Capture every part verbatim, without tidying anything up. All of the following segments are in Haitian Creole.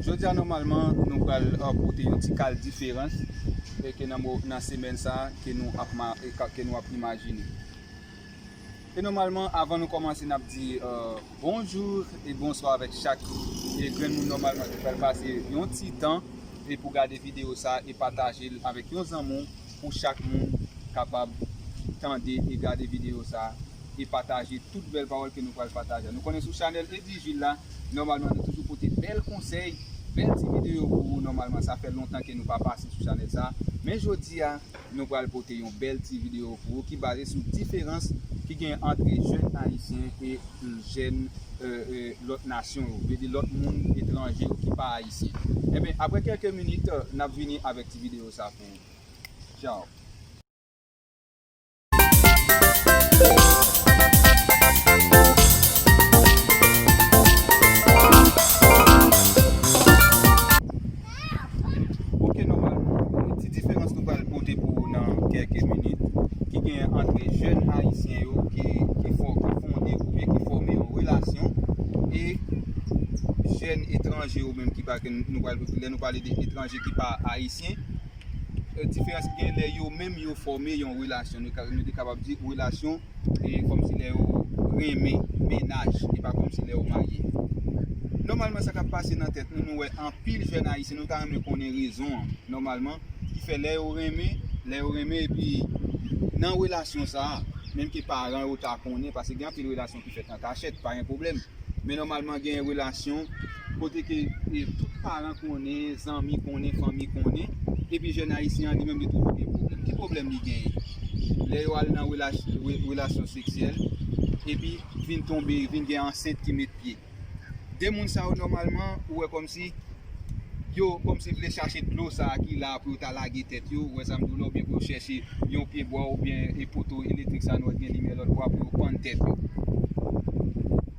Jodi a, nòmalman, nou pral, euh, pote yon ti kal diferans, e ke nan mo-, nan semèn sa a, ke nou ap ma-, e ka, ke nou ap imajine. E nòmalman, avan nou kòmanse, n ap di, euh, bonjou e bonswa avèk chak, e grenn moun nòmalman ki pral pase yon ti tan e pou gade videyo sa a e pataje l avèk yon zanmi w pou chak moun kapab tande e gade videyo sa a e pataje tout bèl pawòl ke nou pral pataje. Nou konnen sou chanèl Eddy Jules la, nòmalman nou toujou pote bèl konsèy, bèl ti videyo pou ou. Nòmalman, sa fè lontan ke nou pa pase sou chanèl sa a. Men jodi a, nou pral pote yon bèl ti videyo pou ou ki baze sou diferans ki gen ant jèn ayisyen e jèn, euh, euh, lòt nasyon yo, vle di lòt moun etranje yo ki pa ayisyen. Enben, apre kèlke minit, n ap vini avèk ti videyo sa pou ou. Tchao. Ok, nòmalman, ti diferans nou pral pote pou ou nan kèlke minit, ki gen ant jèn ayisyen yo ki, ki fò-, ki fonde oubyen ki fòme yon relasyon, e jèn etranje yo menm ki pa, ke nou pral, lè nou pale de etranje ki pa ayisyen, e, diferans ki gen lè yo menm yo fòme yon relasyon. Nou ka, nou te kapab di relasyon, e, kòmsi lè yo renmen, mennaj, e pa kòmsi lè yo marye. Nòmalman, sa k ap pase nan tèt nou, nou wè anpil jèn ayisyen, nou ta renmen konnen rezon an, nòmalman, ki fè lè yo renmen, lè yo renmen, epi nan relasyon sa a, menm ke paran yo ta konnen, paske gen anpil relasyon ki fèt an kachèt, pa gen pwoblèm. Men nòmalman, gen relasyon kote ke, e, tout paran konnen, zanmi konnen, fanmi konnen, epi jèn ayisyen an li menm li toujou gen pwoblèm. Ki pwoblèm li genyen? Lè yo al nan relas-, re-, relasyon seksyèl, epi vin tonbe, vin gen ansent ki met pye. De moun sa yo, nòmalman, ou wè kòmsi yo kòmsi vle chache dlo sa a ki la pou yo ta lage tèt yo, ou wè sa m di w la, oubyen pou yo chèche yon pye bwa oubyen e poto elektrik sa nou wè gen limyè lòt bò a pou yo pann tèt yo.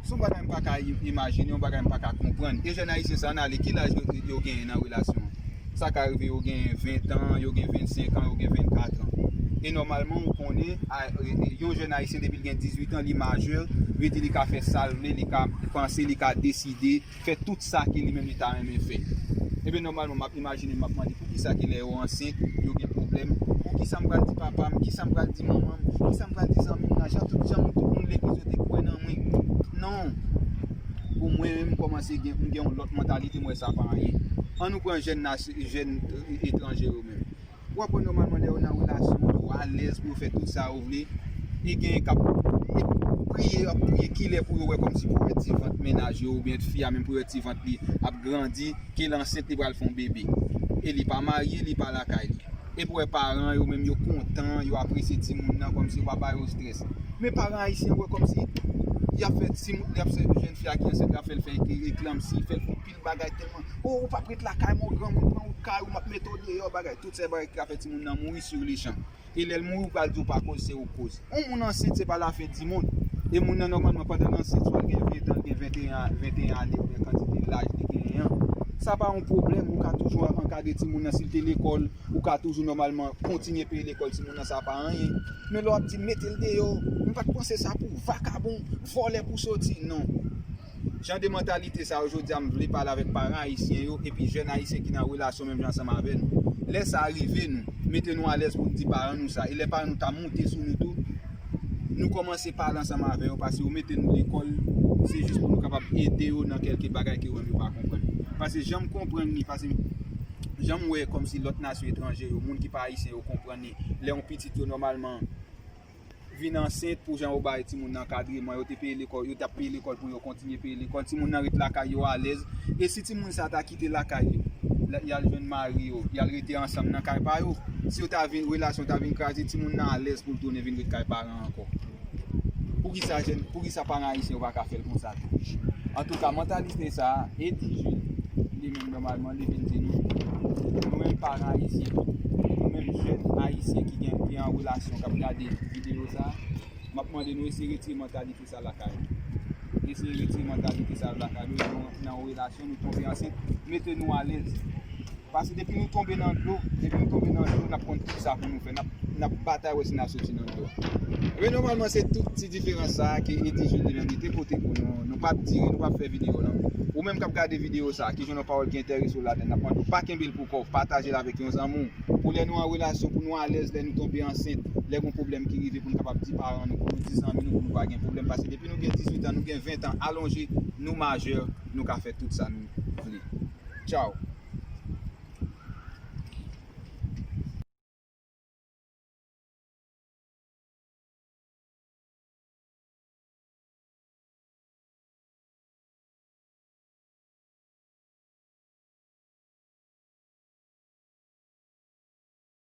Se yon bagay m pa ka i-, imajine, yon bagay m pa ka konprann. E jèn ayisyen sa a, n ale, ki laj yo, yo genyen nan relasyon an? Sa ka rive yo gen ven tan, yo gen vennsenk an, yo gen vennkat an. E nòmalman, ou konnen, a, e, e, yon jèn ayisyen depi l gen dizuit an, li majè, vle di li ka fè sa l vle, li ka panse, li ka deside, fè tout sa ke li menm li ta renmen fè. Ebyen, nòmalman, m ap imajine, m ap mande, poukisa ke lè yo ansent, yo gen pwoblèm? Poukisa m pral di papa m? Kisa m pral di manman m? Kisa m pral di zanmi m nan? Jan tout, jan tout moun legliz yo te kwè nan mwen. Non. Pou mwen menm, m kòmanse gen, m gen yon lòt mantalite, m wè sa pa anyen. Ann nou pran jèn nas-, jèn, e, etranje yo menm. W ap wè nòmalman lè yo nan relasyon, yo alèz pou yo fè tout sa yo vle. E genyen k ap, e priye, y ap priye kilè pou yo wè kòmsi pou yo wè ti vant mennaj yo, oubyen fi a menm pou yo wè ti vant li ap grandi, ke l ansent, li pral fè yon bebe. E li pa marye, li pa lakay li. E pou wè paran yo menm yo kontan, yo apresye timoun nan kòmsi yo pa ba yo estrès. Men paran ayisyen wè kòmsi y ap fè timoun, y ap fè jèn fi a ki ansent, y ap fè l fè ekri reklam, si fè l fè yon pil bagay tèlman, "O, ou p ap ret lakay mwen, granmoun pran wout kay ou, m ap mete w deyò," bagay. Tout se bagay ki ka fè timoun nan mouri sur le champ. E lè l mouri, ou pral di ou pa koz, se ou k koz. Yon moun ansent, se pa lafen di mond. E moun nan, nòmalman, pandan l ansent, swa l gen ven tan, l gen venteyen, venteyen ane, oubyen kantite laj li genyen an, sa pa yon pwoblèm. Ou ka toujou an-, ankadre timoun nan, si l te lekòl, ou ka toujou nòmalman kontinye peye lekòl timoun nan, sa pa anyen. Men lè w ap di mete l deyò, m pa t panse sa pou vakabon, vòlè pou soti, non. Jan de mantalite sa yo, jodi a m vle pale avèk paran ayisyen yo epi jèn ayisyen ki nan relasyon menm jan ansanm avè nou. Lè sa rive nou, mete nou alèz pou n di paran nou sa. E lè paran nou ta monte sou nou tou, nou kòmanse pale ansanm avè yo, paske yo mete nou lekòl, se jis pou nou kapab ede yo nan kèlke bagay ke yo menm yo pa konprann. Paske jan m konprann li, paske jan m wè kòmsi lòt nasyon etranje yo, moun ki pa ayisyen yo konprann li, lè yon pitit yo nòmalman vin ansent, pou jan yo bay timoun nan ankadreman, yo te peye lekòl, yo t ap peye lekòl pou yo kontinye peye lekòl, timoun nan ret lakay yo alèz. E si timoun sa ta kite lakay yo, la, y al jwenn mari yo, y al rete ansanm nan kay pa yo, si yo ta vin, relasyon ta vin kraze, timoun nan alèz pou l tounen vin ret kay paran ankò. Poukisa jèn, poukisa paran ayisyen yo pa ka fè l konsa tou? Antouka, mantalite sa a, Eddy Jules, li menm nòmalman, li vin di nou, nou menm paran ayisyen, nou menm jèn ayisyen ki gen, ki an relasyon, k ap gade videyo sa a, m ap mande nou eseye retire mantalite sa lakay nou. Eseye retire mantalite sa lakay nou, nou nan yon relasyon, nou tonbe ansent, mete nou alèz. Paske depi nou tonbe nan dlo, depi nou tonbe nan dlo, n ap konn tout sa pou nou fè. N ap, n ap batay wè si n a soti nan dlo. Ebyen, nòmalman, se tout ti diferans sa a ke Eddy Jules li menm li te pote pou nou. Nou p ap dire, nou p ap fè videyo lan. Ou menm k ap gade videyo sa a, ki jwenn yon pawòl ki enterese w ladan l, n ap mande w pa kenbe l pou kò w, pataje l avèk yon zanmi w. Pou lè nou an relasyon, pou nou alèz, lè nou tonbe ansent, lè gen pwoblèm ki rive, pou nou kapab di paran nou, pou nou di zanmi nou, pou nou pa gen pwoblèm. Paske depi nou gen dizuit an, nou gen ven an, alonje, nou majè, nou ka fè tout sa nou vle. Tchaw!